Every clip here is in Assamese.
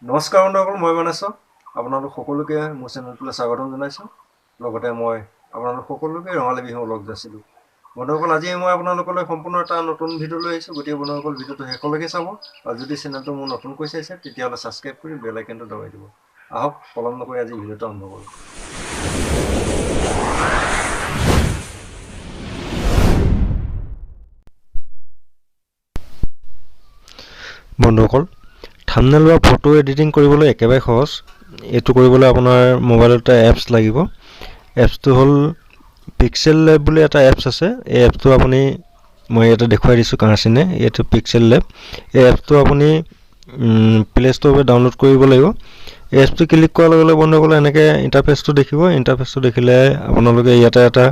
নমস্কাৰ বন্ধুসকল, মই মানেশ্বৰ আপোনালোক সকলোকে মোৰ চেনেলটোলৈ স্বাগতম জনাইছোঁ। লগতে মই আপোনালোক সকলোকে ৰঙালী বিহু লগ যাচিলোঁ। বন্ধুসকল, আজি মই আপোনালোকলৈ সম্পূৰ্ণ এটা নতুন ভিডিঅ' লৈ আহিছোঁ। গতিকে বন্ধুসকল, ভিডিঅ'টো শেষলৈকে চাব আৰু যদি চেনেলটো মোৰ নতুনকৈ চাইছে তেতিয়াহ'লে ছাবস্ক্ৰাইব কৰি বেল আইকনটো দবাই দিব। আহক, পলম নকৰি আজি ভিডিঅ'টো আৰম্ভ কৰোঁ। বন্ধুসকল, থাম্বনেইল বা ফটো এডিটিং কৰিবলৈ একেবাৰে সহজ। এইটো কৰিবলৈ আপোনাৰ মোবাইলত এটা এপছ লাগিব। এপছটো হ'ল পিক্সেল লেব বুলি এটা এপছ আছে। এই এপছটো আপুনি, মই ইয়াতে দেখুৱাই দিছোঁ কাঁচিনে, এইটো পিক্সেল লেব। এই এপছটো আপুনি প্লে' ষ্ট'ৰ পৰা ডাউনলোড কৰিব লাগিব। এই এপছটো ক্লিক কৰাৰ লগে লগে বন্ধুসকলে এনেকৈ ইণ্টাৰফেচটো দেখিব। ইণ্টাৰফেচটো দেখিলে আপোনালোকে ইয়াতে এটা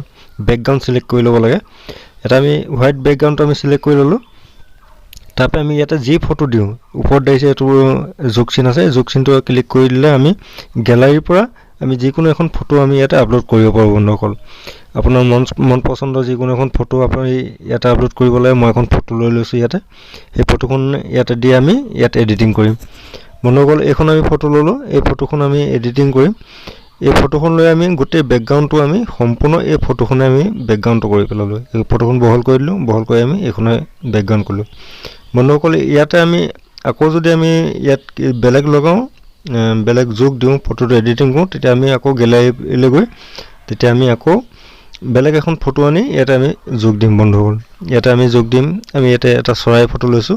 বেকগ্ৰাউণ্ড চিলেক্ট কৰি ল'ব লাগে। এটা আমি হোৱাইট বেকগ্ৰাউণ্ডটো আমি চিলেক্ট কৰি ল'লোঁ। তাৰপৰা আমি ইয়াতে যি ফটো দিওঁ, ওপৰত দেখিছে এইটো যোগ চিন আছে, যোগ চিনটো ক্লিক কৰি দিলে আমি গেলাৰীৰ পৰা আমি যিকোনো এখন ফটো আমি ইয়াতে আপলোড কৰিব পাৰোঁ। বন্ধুসকল, আপোনাৰ মন পচন্দৰ যিকোনো এখন ফটো আপুনি ইয়াতে আপলোড কৰিব লাগে। মই এখন ফটো লৈ লৈছোঁ ইয়াতে, সেই ফটোখন ইয়াতে দি আমি ইয়াত এডিটিং কৰিম। বন্ধুসকল, এইখন আমি ফটো ল'লোঁ, এই ফটোখন আমি এডিটিং কৰিম। এই ফটোখন লৈ আমি গোটেই বেকগ্ৰাউণ্ডটো আমি সম্পূৰ্ণ এই ফটোখনে আমি বেকগ্ৰাউণ্ডটো কৰি পেলালোঁ। এই ফটোখন বহল কৰি দিলোঁ, বহল কৰি আমি এইখনে বেকগ্ৰাউণ্ড কৰিলোঁ। বন্ধুসকল, ইয়াতে আমি আকৌ যদি আমি ইয়াত বেলেগ লগাওঁ, বেলেগ যোগ দিওঁ, ফটোটো এডিটিং কৰোঁ, তেতিয়া আমি আকৌ গেলাৰীলৈ গৈ তেতিয়া আমি আকৌ বেলেগ এখন ফটো আনি ইয়াতে আমি যোগ দিম। বন্ধুসকল, ইয়াতে আমি যোগ দিম। আমি ইয়াতে এটা চৰাই ফটো লৈছোঁ,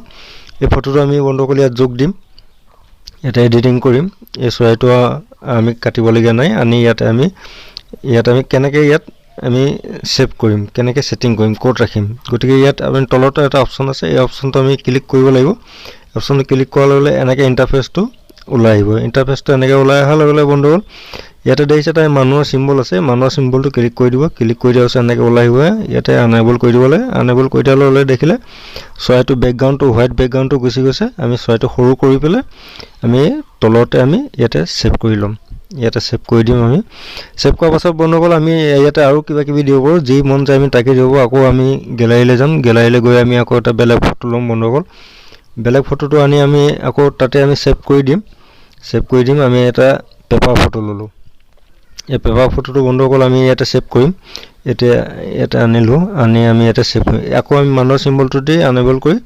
এই ফটোটো আমি বন্ধুসকল ইয়াত যোগ দিম, ইয়াতে এডিটিং কৰিম। এই চৰাইটো আমি কাটিবলগীয়া নাই, আনি ইয়াতে আমি কেনেকৈ ইয়াত আমি ছেভ কৰিম, কেনেকৈ ছেটিং কৰিম, ক'ত ৰাখিম। গতিকে ইয়াত আমি তলতে এটা অপশ্যন আছে, এই অপশ্যনটো আমি ক্লিক কৰিব লাগিব। অপশ্যনটো ক্লিক কৰাৰ লগে লগে এনেকৈ ইণ্টাৰফেচটো ওলাই আহিব। ইণ্টাৰফেচটো এনেকৈ ওলাই অহাৰ লগে লগে বন্ধুসকল, ইয়াতে দেখিছে এটা মানুহৰ চিম্বল আছে, মানুহৰ চিম্বলটো ক্লিক কৰি দিব। ক্লিক কৰি দিয়াৰ পিছত এনেকৈ ওলাই আহিব। ইয়াতে আনেবল কৰি দিব লাগে। আনেবল কৰি দিয়াৰ লগে লগে দেখিলে চৰাইটো বেকগ্ৰাউণ্ডটো হোৱাইট বেকগ্ৰাউণ্ডটো গুচি গৈছে। আমি চৰাইটো সৰু কৰি পেলাই আমি তলতে আমি ইয়াতে ছেভ কৰি ল'ম, ইয়াতে ছেভ কৰি দিম। আমি ছেভ কৰাৰ পাছত বন্ধুসকল, আমি ইয়াতে আৰু কিবা কিবি দিব পাৰোঁ, যি মন যায় আমি তাকে দিব পাৰোঁ। আকৌ আমি গেলাৰীলৈ যাম, গেলাৰীলৈ গৈ আমি আকৌ এটা বেলেগ ফটো ল'ম। বন্ধুসকল, বেলেগ ফটোটো আনি আমি আকৌ তাতে আমি ছেভ কৰি দিম, ছেভ কৰি দিম। আমি এটা পেপাৰ ফটো ল'লোঁ, এই পেপাৰ ফটোটো বন্ধুসকল আমি ইয়াতে ছেভ কৰিম। এতিয়া ইয়াতে আনিলোঁ, আনি আমি ইয়াতে ছেভ কৰিম। আকৌ আমি মানুহৰ চিম্বলটো দি আনেবল কৰি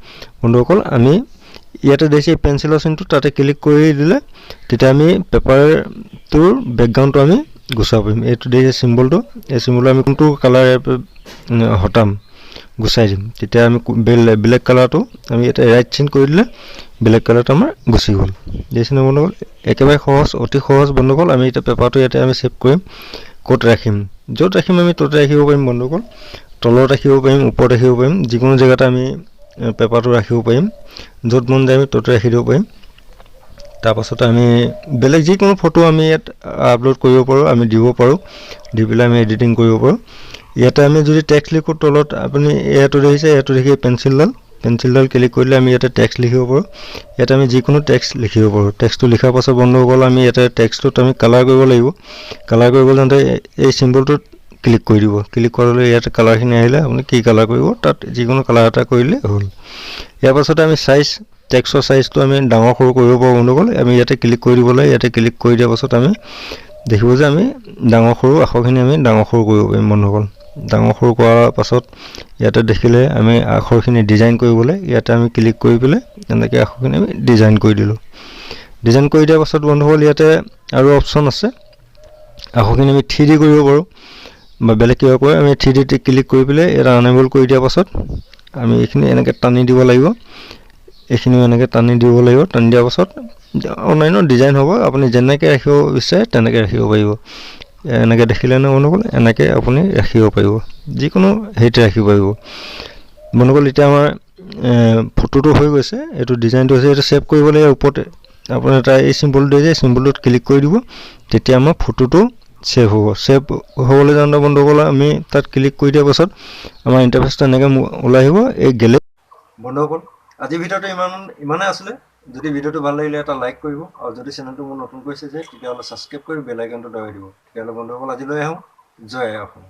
বন্ধুসকল আমি ইয়াতে দেখিছে এই পেঞ্চিলৰ চিনটো, তাতে ক্লিক কৰি দিলে তেতিয়া আমি পেপাৰটোৰ বেকগ্ৰাউণ্ডটো আমি গুচাব পাৰিম। এইটো দেখিছে চিম্বলটো, এই চিম্বলটো আমি কোনটো কালাৰ হটাম গুচাই দিম, তেতিয়া আমি বেলেগ কালাৰটো আমি ইয়াতে ৰাইট চিন কৰি দিলে বেলেগ কালাৰটো আমাৰ গুচি গ'ল। দেখিছেনে বন্ধুসকল, একেবাৰে সহজ, অতি সহজ বন্ধুসকল। আমি এতিয়া পেপাৰটো ইয়াতে আমি ছেভ কৰিম, ক'ত ৰাখিম, য'ত ৰাখিম আমি ত'তে ৰাখিব পাৰিম বন্ধুসকল। তলত ৰাখিব পাৰিম, ওপৰত ৰাখিব পাৰিম, যিকোনো জেগাতে আমি পেপাৰটো ৰাখিব পাৰিম, য'ত মন যায় আমি ত'তে ৰাখি দিব পাৰিম। তাৰপাছতে আমি বেলেগ যিকোনো ফটো আমি ইয়াত আপলোড কৰিব পাৰোঁ, আমি দিব পাৰোঁ, দি পেলাই আমি এডিটিং কৰিব পাৰোঁ। ইয়াতে আমি যদি টেক্সট লিখোঁ, তলত আপুনি ইয়াতো দেখিছে, ইয়াতো দেখি পেঞ্চিলডাল, পেঞ্চিলডাল ক্লিক কৰিলে আমি ইয়াতে টেক্সট লিখিব পাৰোঁ। ইয়াতে আমি যিকোনো টেক্সট লিখিব পাৰোঁ। টেক্সটটো লিখাৰ পাছত বন্ধুসকল আমি ইয়াতে টেক্সটটোত আমি কালাৰ কৰিব লাগিব। কালাৰ কৰিব যাওঁতে এই চিম্বলটোত ক্লিক কৰি দিব। ক্লিক কৰাৰ লগে ইয়াতে কালাৰখিনি আহিলে আপুনি কি কালাৰ কৰিব তাত যিকোনো কালাৰ এটা কৰিলে হ'ল। ইয়াৰ পাছতে আমি চাইজ, টেক্সটৰ চাইজটো আমি ডাঙৰ সৰু কৰিব পাৰোঁ বন্ধুসকল। আমি ইয়াতে ক্লিক কৰি দিব লাগে। ইয়াতে ক্লিক কৰি দিয়াৰ পাছত আমি দেখিব যে আমি ডাঙৰ সৰু আখৰখিনি আমি ডাঙৰ সৰু কৰিব পাৰিম বন্ধুসকল। ডাঙৰ সৰু কৰাৰ পাছত ইয়াতে দেখিলে আমি আখৰখিনি ডিজাইন কৰিবলৈ ইয়াতে আমি ক্লিক কৰি পেলাই এনেকৈ আখৰখিনি আমি ডিজাইন কৰি দিলোঁ। ডিজাইন কৰি দিয়াৰ পাছত বন্ধুসকল ইয়াতে আৰু অপশ্যন আছে, আখৰখিনি আমি থ্ৰী ডি কৰিব পাৰোঁ বা বেলেগ কিবা কৰে। আমি থ্ৰী ডিতে ক্লিক কৰি পেলাই ইয়াত আনেবল কৰি দিয়াৰ পাছত আমি এইখিনি এনেকৈ টানি দিব লাগিব, এইখিনিও এনেকৈ টানি দিব লাগিব। টানি দিয়াৰ পাছত অনলাইনত ডিজাইন হ'ব, আপুনি যেনেকৈ ৰাখিব বিচাৰে তেনেকৈ ৰাখিব পাৰিব। এনেকৈ দেখিলে নে বন্ধুসকল, এনেকৈ আপুনি ৰাখিব পাৰিব, যিকোনো হেৰিতে ৰাখিব পাৰিব বন্ধুসকল। এতিয়া আমাৰ ফটোটো হৈ গৈছে, এইটো ডিজাইনটো হৈছে। এইটো ছেভ কৰিব লাগে, ওপৰতে আপুনি এটা এই চিম্বলটো দিয়ে, চিম্বলটোত ক্লিক কৰি দিব, তেতিয়া আমাৰ ফটোটো ছেভ হ'ব। ছেভ হ'বলৈ যাওঁতে বন্ধুসকল আমি তাত ক্লিক কৰি দিয়াৰ পাছত আমাৰ ইণ্টাৰফেচটো এনেকৈ ওলাই আহিব। এই গেলেৰী বন্ধুসকল, আজিৰ ভিডিঅ'টো ইমানেই আছিলে। যদি ভিডিঅ'টো ভাল লাগিলে এটা লাইক কৰিব আৰু যদি চেনেলটো মোৰ নতুনকৈ চাইছে তেতিয়াহ'লে ছাবস্ক্ৰাইব কৰি বেল আইকনটো দবাই দিব। তেতিয়াহ'লে বন্ধুসকল আজিলৈ আহোঁ, জয় আই অসম।